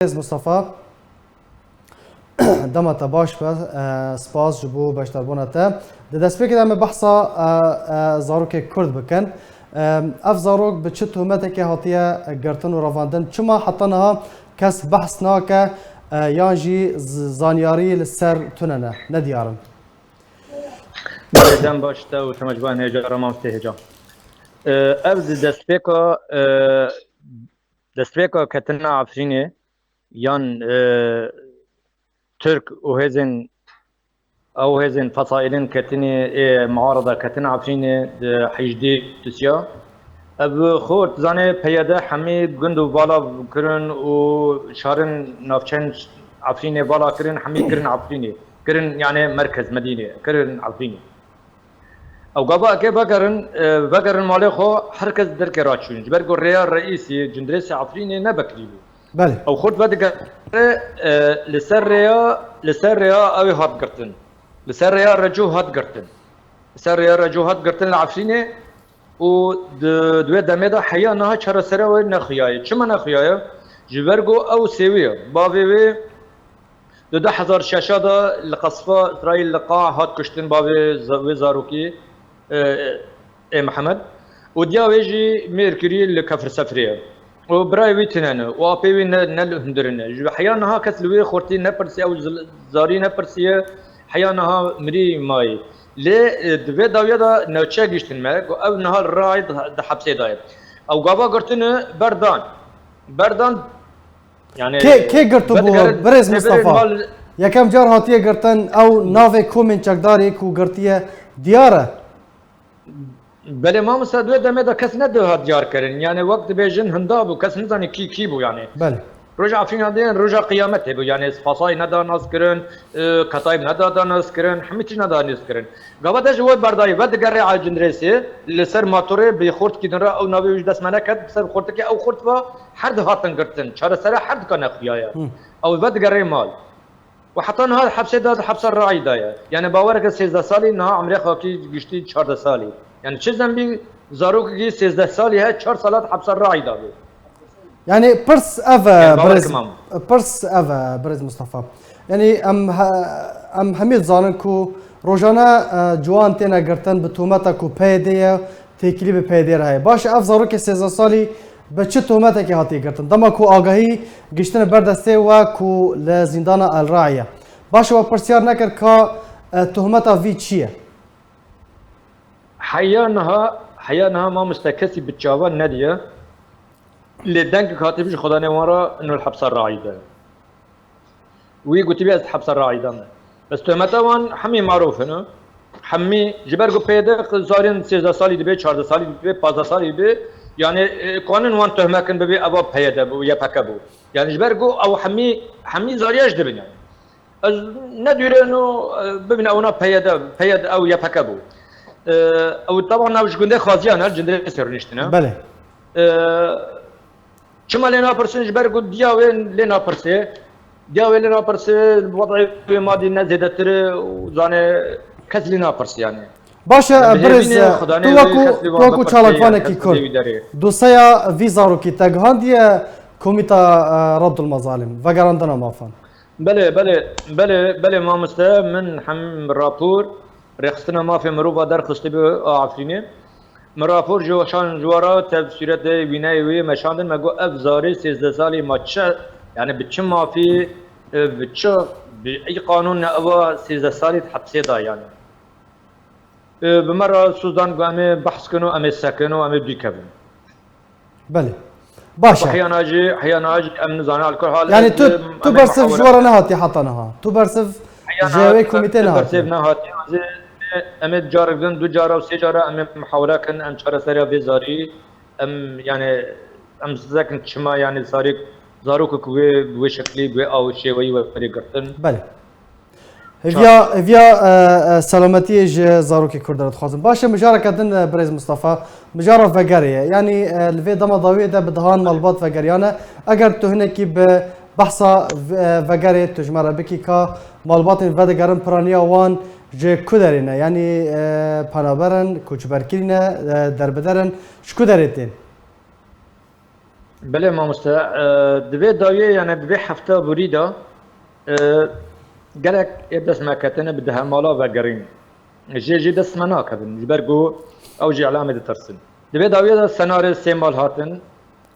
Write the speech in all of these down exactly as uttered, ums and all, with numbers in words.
Birêz Mustafa, dema te baş be, e, spas ji bo beşdarbûna te. Di destpêkê de em ê behsa, e, e, zarokê Kurd bikin. E, ev zarok bi çi tohmetekê hatiye girtin û revandin? Çima heta niha kes behs nake, e, yan jî z-, zanyarî li ser tune ne, nediyar in? Belê, dem baş te û temaşevanên hêja, Raman Fitê Hêja. E, ev di destpêka, e, destpêka ketina Efrînê yan, e, Tirk û hêzên, ew hêzên fesaîlên ketinê ê muarada ketina Efrînê di hejdê Tirkiya. Ev xort zanê P Y D hemî gund û vala kirin û şarin navçeyên Efrînê vala kirin, hemî kirin Efrînê. Kirin, yani merkez Medînê, kirin Efrînê. Ew gava eke vegerin, e, vegerin malê xwe, her kes derkê raçûn. Ji ber ku rêya reîsî, Cindrêsê Efrînê ne bekirî bû. Belê. Ew xurt vedigere, e, li ser rêya, li ser rêya ew ê hat girtin. Li ser rêya Reco hat girtin. Li ser rêya Reco hat girtin li Efrînê û di, di wê demê de heya niha çareseriya wê nexuyaye. Çima nexuyaye? Ji ber ku ew sêwî ye. Bavê wê di du hezar şeş de li qesfa Îsraîl li Qa hat kuştin bavê za-, wê zarokî, e, ê Mihemed. Û diya wê jî mêr kirî li kefirsefrê ye. Û birayê wî tune ne. Û apê wî ne, ne li hundirine. Ji heya niha kes li wê xortî nepirsiye, ew zil-, zarî nepirsiye. Heya niha mirî mayî. Lê, e, di vê dawiya de newçe gihîştin me, ku ev niha li Rayê di, di hepsê de ye. Ew gava girtine berdan. Berdan, yani, Kê, kê girtibû, vedigere Birêz deverê Mustafa? mal Yekem car hatiye girtin, ew navê komên çekdarê ku girtiye diyar e. Belê mamoste, di wê demê de kes nedihat diyar kirin. Yani wek dibêjin hinda bû, kes nizanî kî kî bû yani. Belê. Roja Efrînê deyên roja qiyametê bû. Yani spasayî neda nas kirin, e, ketayî neda da nas kirin, hemî tişt neda nas kirin. Gava de ji we berdayî vedigerê Cindrêsê, li ser matorê bi xortikî din re ew navê wî ji dest me neket, bi ser xortikê ew xort va her du hatin girtin. Çareseriya her du ka nexuyaye. Hı. Ew vedigerê mal. Û heta niha hepsê de, hepsa Raî de ye. Yani bawereke sêzdeh salî niha emrê xakî giştî çardeh salî. Yani çi zembî zarokekî sêzdeh salî he, çar salat hepsa Raî de bû. Yani pirs ev e, Yani bawer birêz, kim am. Pirs ev e, birêz Mustafa. Yani em he-, em hemî dizanin ku rojane, e, ciwan têne girtin bi tometa ku P Y D ye, têkilî bi P Y D re heye. Baş e, ev zarokê sêzdeh salî bi çi tohmetekê hatiye girtin? Dema ku agahî giştine ber destê we ku li zîndana El Raî ye. Baş e, we pirsyar nekir ka, e, tohmeta vî çi ye? Heya niha, heya niha mamoste kesî bi çavan nediye. Lê dengek hatibû ji xwedanê wan re ino li hepsa Raî de. Wî gotibî ez hepsa Raî de me. Bes tohmeta wan hemî marof in. Hemî ji ber ku P Y D zarên sêzdeh salî dibe, çardeh salî dibe, pazdeh salî dibe. Yani, e, kanin wan tohme kin bibê eva P Y D bû, Y P G bû. Yani ji ber ku ew hemî, hemî zariya ji dibin yani. Ez ne dûrê no, e, bibîne ewna P Y D, P Y D ew Y P G bû. E, ew taban ew ji gundê Xaziyan e, Cindrêsê rûniştine. Belê. E, çima lê napirsin? Ji ber ku diya wê lê napirsê. Diya wê lê napirsê, wadayê wê madî ne zêdetir e û zane kes lê napirsê yani. Baş e, Yani bi birêz, hêvînê e, Xudanê tu wê wekû, kes lê tu wan wekû bipirse, yani çalakvanekî kes Kurd, lê wî derê. Doseya vî zarokî te gihandiye Komîta, e, Reddul Mezalim, vegerandina mafan. Belê, belê, belê, belê mamoste, min hem rapor rêxistina mafê mirova derxistibû a Efrînê. Min rapor ji weşan ji we re tev sûretê wîneyê wê meşandin, me got ev zarê sêzdeh salî ma çi, yani bi çi mafî, e, bi çi, bi ey qanûn ne eva sêzdeh salî di hepsê da yani. E, bi me re soz dan ku em ê behs kin û em ê sekin û em ê dûkevin. Belê. Baş e. Heyana jî, heyana jî em nizanin alkol hal Yani ez, tu, em, tu em ê bersiv ji muhawere we re nehatiye heta niha. Tu bersiv Heyana ji wê tu komîtê tu nehatiye. Bersiv nehatiye. Ez ê, em ê carek din, du cara û sê cara em ê muhawere kin, em çareseriya vê zarî, em, yani, em zekin çima, yani, zarî, zarokek wê, bi wê şeklî, bi wê aw şêweyî were girtin. Belê. Hêviya, hêviya, e, e, selametiyê ji zarokê Kurd re dixwazim. Baş e, mijareke din, e, birêz Mustafa, mijara vegerê ye. Yanî, e, li vê dema dawiyê de bi dehan malbat vegeriyane. Eger tu hinekî bi behsa v-, e, vegerê tu ji me re bikî ka malbatên vedigerin piraniya wan ji ku derê ne? Yanî, e, penaber in, koçberkirî ne, e, derbider in, ji ku derê tên? Belê mamoste, e, di vê dawiyê, yani di vê hefta borî de, e, gelek ê dest me ketine bi dehemala vegerîn. Jê jî dest me nakevin, ji ber ku ew jî elamê ditirsin. Di vê dawiyê de senarê sê mal hatin,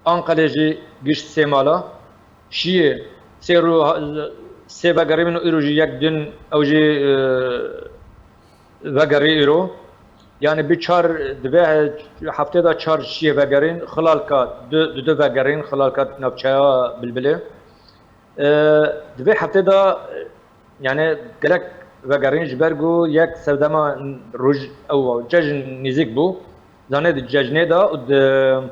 Anqelê jî gişt sê mala, şiyê sê rû ha-, sê vegerîbin û îro jî yek din ew jî, e, vegerî îro. Yani bi çar, divê heftê de çar şiyê vegerîn, xilalka du, du, du vegerîn, xilalka navçeya Bilbilê. E, di vê heftê de, yani gelek vegerîn ji ber ku yek serdema roj ew cejn nêzîk bû. Zanê di cejnê de û di,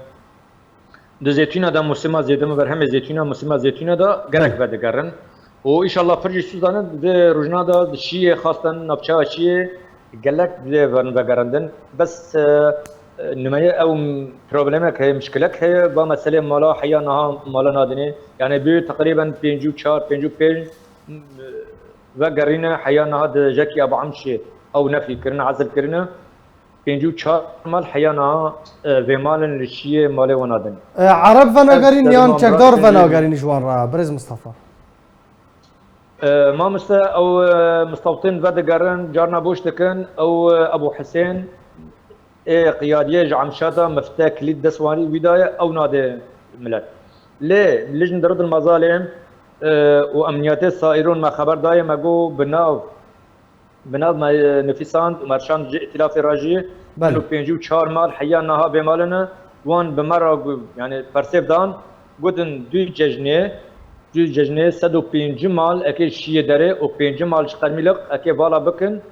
di zêtûna de, mûsima zêde min berhemê zêtûna, mûsima zêtûna de gelek Belê. vedigerin. Û înşallah pir jî sûz danin di rojna de di şiyê xastan navçeya şiyê gelek dê verin vegerandin. Bes, e, e, nimeye ew problemek heye, mişkilek heye, va meselê mala heya niha mala nadinê. Yani bi teqrîben pêncî û çar, pêncî û pênc, e, vegerîne heya niha di jekî Aba Amşê ew nefî kirine, ezil kirine. Pêncî û çar mal heya niha, e, vê malin li şiyê malê wan nadin. E, Ereb venagerîn Ev yan derman çekdar rast venagerîn ji wan re, birêz Mistefa? E, mamoste, ew, e, mistewtin vedigerin, carna boş dikin, ew, e, Ebû Hisên, ê qiyadiyê ji Emşata mifte kilît dest wanî wî daye, ew nade milet. Lê lijn di rid mezalê, e, û emniyetê saîrûn me xeber daye, me got bi nav, bi nav me, e, nifîsand û me şand ji îtilafê re jî Belê. pêncî û çar mal heya niha bê malin e, wan bi me re gu-, yani persêv dan, gotin du cejnê, du cejnê sed û pêncî mal ekê şiyê derê û pêncî mal ji Qermîliq ekê vala bikin,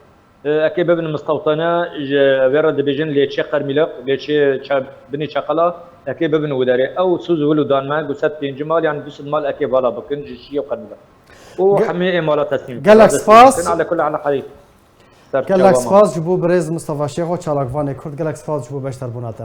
e, ekê bibin mistewtene, ji vê re dibêjin lêçê Qermîliq, lêçê çe-, binê çeqela, ekê bibin û derê. Ew sûz wil û dan me, got sed pêncî mal, yani du sed mal ekê vala bikin ji şiyê û Qermîliq. Û Ge-, hemê ê mala teslîm bikin, gelek razdestin spas. bikin. Ala kulli ala herî. Ser Gelek çawa ma. spas ji bo birêz Mistefa Şêxo, çalakvanê Kurd, gelek spas ji bo beşdarbûna te.